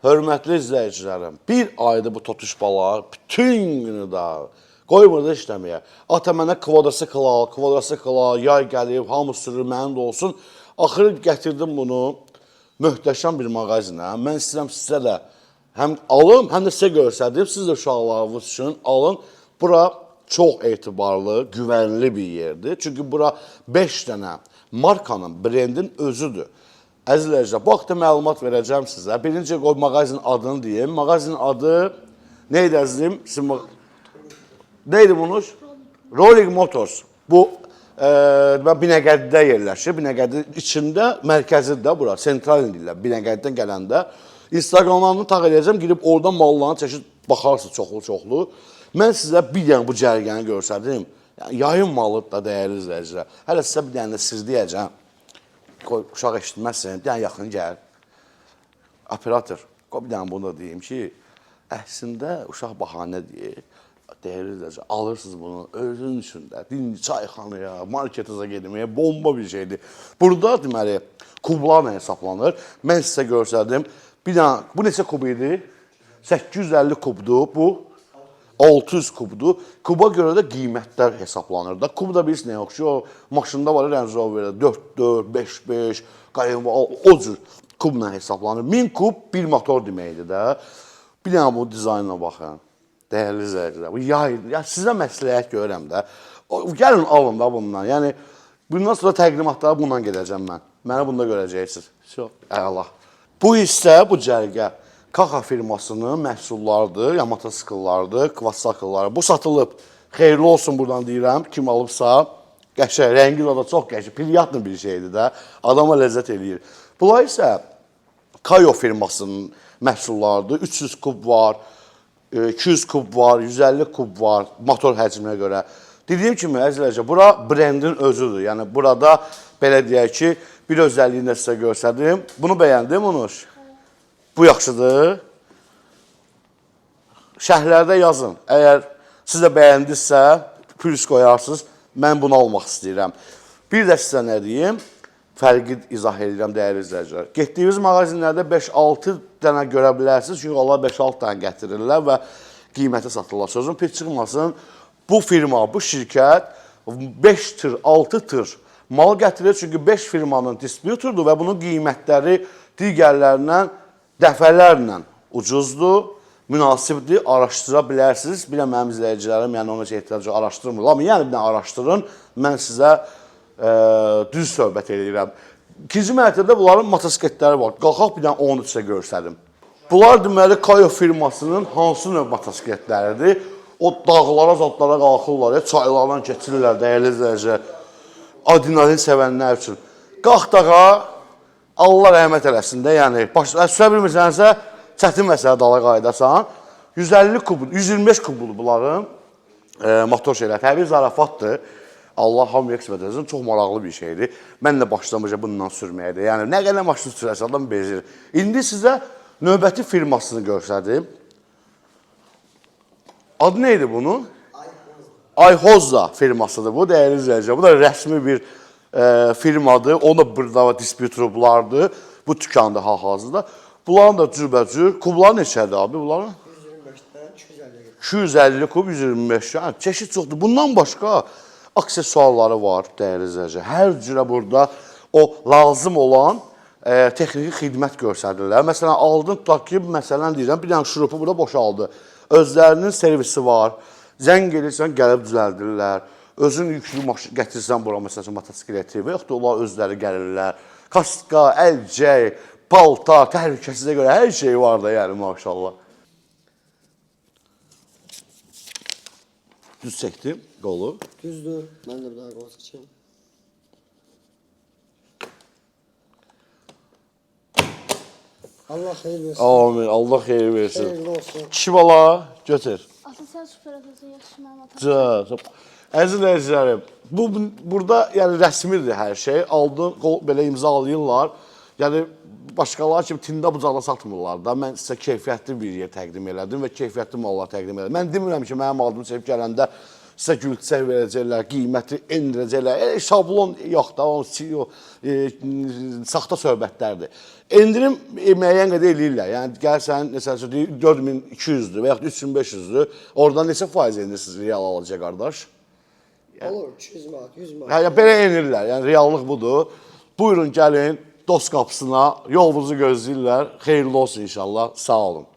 Hörmətli izləyicilərim, bir aydır bu totuş bala bütün günü da qoymur da işləməyə. Ata mənə kvadrosikl al, kvadrosikl al, yay gəlib, hamı sürür, mənim də olsun. Axırı gətirdim bunu möhtəşəm bir mağazinə. Mən istəyirəm sizə də həm alım, həm də sizə göstərdim. Siz də uşaqlarınız üçün alın. Bura çox etibarlı, güvənli bir yerdir. Çünki bura 5 dənə markanın, brendin özüdür. Əziz izləyicilər, bu haqda məlumat verəcəm sizə. Birinci qoy mağazinin adını deyim. Mağazinin adı nə idi əzizim? Sizin Nə idi bunun? Rolling Motors. Bu Binəqədidə yerləşir. Binəqədi içində, mərkəzində bura, sentral deyirlər. Binəqədidən gələndə Instagramlarını taq eləyəcəm, girib oradan malların çeşid baxarsınız çoxlu-çoxlu. Mən sizə bir dənə bu cərgəni göstərdim. Yəni, yayın malı da dəyərli izləyicilər. Hələ sizə bir dənə də sir deyəcəm. Qoy uşaq eşitməsin, bir dənə yaxın gəl. Operator, qoy bir dənə bunu da deyim ki, əslində uşaq bahanə deyir. Dəyərli izləyicilər, alırsınız bunu özün üçün də, din çayxanaya, marketə getməyə bomba bir şeydir. Burada deməli kublarla hesablanır. Mən sizə göstərdim. Bir dənə, bu neçə kub idi? 850 kubdur bu. 600 kubdur. Kuba görə də qiymətlər hesablanır da. Kub da bilirsin nəyə oxşuyur? O maşında var Range Rover-də 4 4, 5 5, qayın o cür kubla hesablanır. 1000 kub bir motor deməkdir də. Bir dənə bu dizaynına baxın. Dəyərli izləyicilər, bu yay, ya sizə məsləhət görürəm də. Gəlin alın da bundan. Yəni bundan sonra təqdimatlara bundan gedəcəm mən. Məni bunda görəcəksiniz. Çox əla. Bu hissə, bu cərgə Kaxa firmasının məhsullarıdır, ya motosikllardır, kvadrosikillar. Bu satılıb. Xeyirli olsun buradan deyirəm. Kim alıbsa, qəşəng, rəngi də çox qəşəng, priyatlı bir şeydir də. Adama ləzzət eləyir. Bunlar isə Kayo firmasının məhsullarıdır. 300 kub var, 200 kub var, 150 kub var motor həcminə görə. Dediyim kimi əzizlər, bura brendin özüdür. Yəni burada belə deyək ki, bir özəlliyini də sizə göstərdim. Bunu bəyəndim, Unuş? Bu yaxşıdır. Şərhlərdə yazın. Əgər siz də bəyəndinizsə, plus qoyarsınız. Mən bunu almaq istəyirəm. Bir də sizə nə deyim? Fərqi izah edirəm dəyərli izləyicilər. Getdiyiniz mağazinlərdə 5-6 dənə görə bilərsiniz. Çünki onlar 5-6 dənə gətirirlər və qiymətə satırlar. Sözün pis çıxmasın. Bu firma, bu şirkət 5 tır, 6 tır mal gətirir. Çünki 5 firmanın distributordur və bunun qiymətləri digərlərindən dəfələrlə ucuzdur, münasibdir, araşdıra bilərsiniz. Bir də mənim izləyicilərim, yəni ona heç ehtiyac yox, araşdırmırlar. Amma yəni bir dənə araşdırın, mən sizə düz söhbət eləyirəm. İkinci mərtəbədə bunların motosikletləri var. Qalxaq bir dənə onu sizə göstərim. Bunlar deməli Kayo firmasının hansı növ motosikletləridir? O dağlara, zadlara qalxırlar, çaylardan keçirlər dəyərli izləyicilər. Adrenalin sevənlər üçün. Qalx dağa, Allah rəhmət eləsin də, yəni sürə bilmirsənsə, çətin məsələ dala qayıdasan. 150 kub, 125 kubdur bunların motor şeylər. Təbii zarafatdır. Allah hamıya qismət etsin. Çox maraqlı bir şeydir. Mən də başlamışam bundan sürməyə də. Yəni nə qədər maşın sürəsə adam bezir. İndi sizə növbəti firmasını göstərdim. Adı nə idi bunun? Ayhozza firmasıdır bu, dəyərli izləyicilər. Bu da rəsmi bir firmadır. O da burada distributorlardır. Bu dükanda hal-hazırda. Bunların da cürbəcür. Kublar neçədir abi bunların? 125'ten 250'ye kadar. 250 kub, 125. Yəni, çeşid çoxdur. Bundan başqa aksesuarları var, dəyərli izləyicilər. Hər cürə burada o lazım olan texniki xidmət göstərirlər. Məsələn, aldın, tutaq ki, məsələn deyirəm, bir dənə şurupu burada boşaldı. Özlərinin servisi var. Zəng eləyirsən, gəlib düzəldirlər. Özün yüklü maşın gətirsən bura, məsələn, motosikleti və yaxud da onlar özləri gəlirlər. Kaska, əlcək, paltar, təhlükəsizliyə görə hər şey var da, yəni maşallah. Düz çəkdim qolu. Düzdür. Ben de bir daha gol seçeyim. Allah hayır versin. Amin. Allah xeyir versin. Hayırlı olsun. Kişi bala, götür. Ata sən super atasan, yaxşı mənim atam. Çox. Əziz izləyicilərim, bu burada yəni rəsmidir hər şey. Aldın, qol belə imzalayırlar. Yəni başqaları kimi tində bucaqda satmırlar da. Mən sizə keyfiyyətli bir yer təqdim elədim və keyfiyyətli mallar təqdim elədim. Mən demirəm ki, mənim adımı çəkib gələndə Sizə gülçək verəcəklər, qiyməti endirəcəklər. Elə şablon yox da, o, o saxta söhbətlərdir. Endirim müəyyən qədər eləyirlər. Yəni gəlsən, məsəl üçün deyir, 4200-dür və yaxud 3500-dür. Oradan neçə faiz endirirsiniz real alıcıya qardaş? Olur 200 manat, 100 manat. Hə, ya belə enirlər. Yəni reallıq budur. Buyurun gəlin dost qapısına, yolunuzu gözləyirlər. Xeyirli olsun inşallah. Sağ olun.